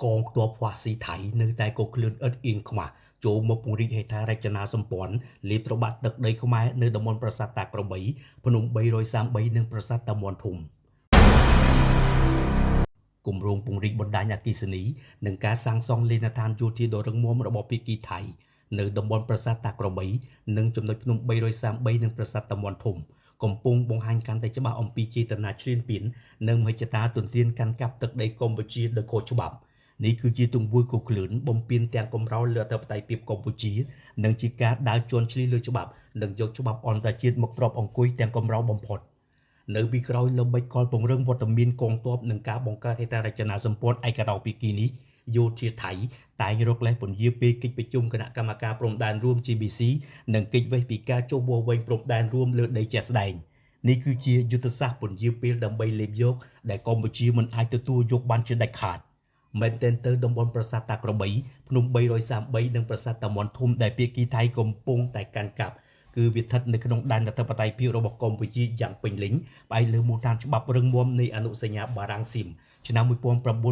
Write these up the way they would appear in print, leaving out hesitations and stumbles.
កងទ័ពហ្វាស៊ីថៃនៅតែក៏ក្លឿនឥតអៀនខ្មាស់ចូលមកពង្រីកហេដ្ឋារចនាសម្ព័ន្ធលេបត្របាក់ទឹកដីខ្មែរនៅតំបន់ប្រាសាទតាក្របីភ្នំ333និងប្រាសាទតាមាន់ធំគម្រោងពង្រីកបណ្ដាញអគ្គិសនីនិងការសាងសង់លេណដ្ឋានយោធាដ៏រឹងមាំរបស់ភាគីថៃនៅតំបន់ប្រាសាទតាក្របីនិងចំណុចភ្នំ333និងប្រាសាទតាមាន់ធំកំពុងបង្ហាញកាន់តែច្បាស់អំពីចេតនាឈ្លានពាននិងមហិច្ឆតាទន្ទ្រានកាន់កាប់ទឹកដីកម្ពុជាដោយខុសច្បាប់នេះគឺជាទង្វើគឃ្លឿនបំពានទាំងកំរោលលើអធិបតេយ្យភាពកម្ពុជានិងជាការដើរជាន់ឈ្លីលើច្បាប់និងយកច្បាប់អន្តរជាតិមកទ្របអង្គុយទាំងកំរោលបំផុតនៅពីក្រោយល្បិចកលពង្រឹងវត្តមានកងទ័ពនិងការបង្កើតហេដ្ឋារចនាសម្ព័ន្ធឯកតោភាគីនេះយោធាថៃតែងរកលេសពន្យាពេលកិច្ចប្រជុំគណៈកម្មការព្រំដែនរួម GBC និងកិច្ចវេះពីការចុះវាស់វែងព្រំដែនរួមលើដីជាក់ស្ដែងនេះគឺជាយុទ្ធសាស្ត្រពន្យាពេលដើម្បីលេបយកដែលកម្ពុជាមិនអាចទទួលយកបានជាដាច់ខាតមែនទែនទៅតំបន់ប្រាសាទតាក្របីភ្នំ333និងប្រាសាទតាមាន់ធំដែលភាគីថៃកំពុងតែកាន់កាប់គឺវាស្ថិតនៅក្នុងដែនអធិបតេយ្យភាពរបស់កម្ពុជាយ៉ាងពេញលេញផ្អែកលើមូលដ្ឋានច្បាប់រឹងមាំនៃអនុសញ្ញាបារាំងស៊ីមឆ្នាំ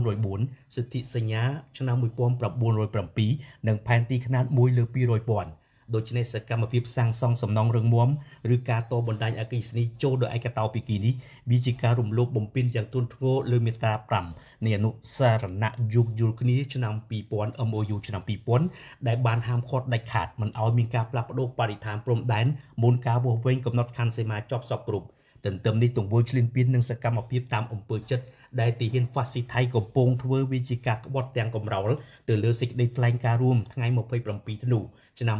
1904សិទ្ធិសញ្ញាឆ្នាំ1907និងផែនទីខ្នាត1លើ200ពាន់ដូច្នេះសកម្មភាពសាងសង់សំណង់រឹងមាំឬការតបណ្ដាញអគ្គិសនីចូលដោយឯកតោភាគីនេះវាជាការរំលោភបំពានយ៉ាងធ្ងន់ធ្ងរលើមាត្រា5នៃអនុសារណៈយោគយល់គ្នាឆ្នាំ2000 MOU ឆ្នាំ2000ដែលបានហាមឃាត់ដាច់ខាតមិនឲ្យមានការផ្លាស់ប្ដូរបរិស្ថានព្រំដែនមុនការវាស់វែងកំណត់ខណ្ឌសីមាចប់សពគ្រប់ទន្ទឹមនេះទង្វើឈ្លានពាននិងសកម្មភាពតាមអំពើចិត្តដែលទាហានហ្វាស៊ីថៃកំពុងធ្វើវាជាការក្បត់ទាំងកំរោលទៅលើសេចក្តីថ្លែងការណ៍រួមថ្ងៃ27ធ្នូឆ្នាំ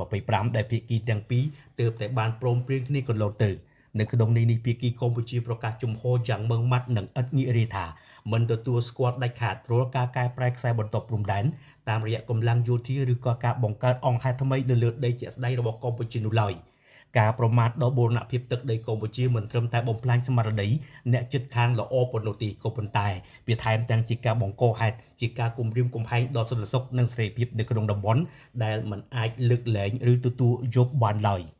2025ដែលភាគីទាំងពីរទើបតែបានព្រមព្រៀងគ្នាកន្លងទៅនៅក្នុងនេះនេះភាគីកម្ពុជាប្រកាសជំហរយ៉ាងម៉ឺងម៉ាត់និងឥតងាករេថាមិនទទួលស្គាល់ដាច់ខាតរាល់ការកែប្រែខ្សែបន្ទាត់ព្រំដែនតាមរយៈកម្លាំងយោធាឬក៏ការបង្កើតអង្គហេតុថ្មីនៅលើដីជាក់ស្ដែងរបស់កម្ពុជានោះឡើយការប្រមាថដល់បូរណភាពទឹកដីកម្ពុជាមិនត្រឹមតែបំផ្លាញស្មារតីអ្នកចិត្តខាងល្អប៉ុណ្ណោះទេក៏ប៉ុន្តែវាថែមទាំងជាការបង្កហេតុជាការគំរាមកំហែងដល់សន្តិសុខនិងសេរីភាពនៅក្នុងតំបន់ដែលមិនអាចលើកលែងឬទទួលយកបានឡើយ។